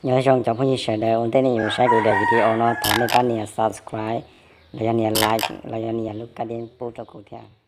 Nyob zoo cov phooj ywg sawv daws, ua ntej nej yuav saib kuv daim video no thov nej pab nias subscribe los yog nias like los yog nias lub kaj dib pub rau kuv thiab.